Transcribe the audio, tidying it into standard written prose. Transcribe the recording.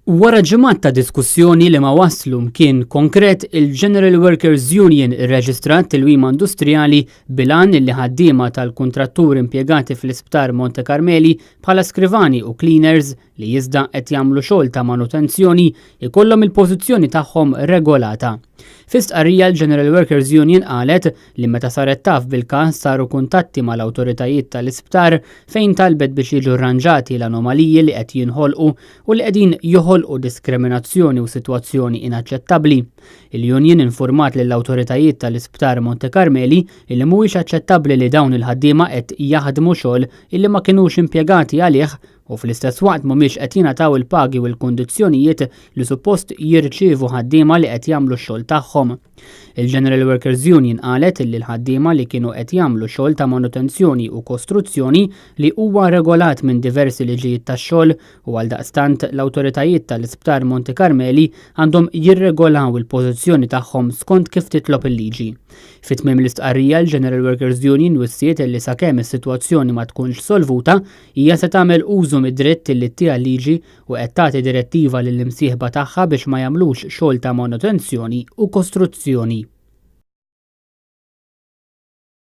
Wara ġimgħat ta' diskussjoni li ma wasslu mkien konkret, il-General Workers Union irreġistrat tilwima industrijali bil-għan li ħaddiema tal-kuntratturi impjegati fl-Isptar Monte Carmeli bħala skrivani u cleaners li iżda qed jagħmlu xogħol ta' manutenzjoni ikollhom il-pożizzjoni tagħhom regolata. Fi stqarrija l-General Workers Union qalet li meta saret taf bil-każ saru kuntatti mal-awtoritajiet tal-isptar fejn talbet biex jiġu rranġati l-anomaliji li qed jinħolqu u li qegħdin joħolqu diskriminazzjoni u sitwazzjoni inaċċettabbli. Il-union informat lill-awtoritajiet tal-Isptar Monte Carmeli illi mhuwiex aċċettabbli li dawn il-ħaddiema qed jaħdmu xogħol illi ma kinux impjegati għalih u fl-istess waqt mhumiex qed jingħataw il-pagi u l-kundizzjonijiet li suppost jirċievu ħaddiema li qed jagħmlu x-xogħol tagħhom. Il-General Workers Union qalet li l-ħaddiema li kienu qed jagħmlu xogħol ta' manutenzjoni u kostruzzjoni li huwa regolat minn diversi liġijiet tax-xogħol u għaldaqstant l-awtoritajiet tal-Isptar Monte Carmeli għandhom jirregolaw il-pożizzjoni tagħhom skont kif titlob il-liġi. Fi tmiem l-istqarrija l-General Workers Union wissiet li sakemm is-sitwazzjoni ma tkunx solvuta, hija se tagħmel użu mid-dritt li ttiha l-liġi u qed tagħti direttiva lill-imsieħba tagħha biex ma jagħmlux xogħol ta' manutenzjoni u kostruzzjoni.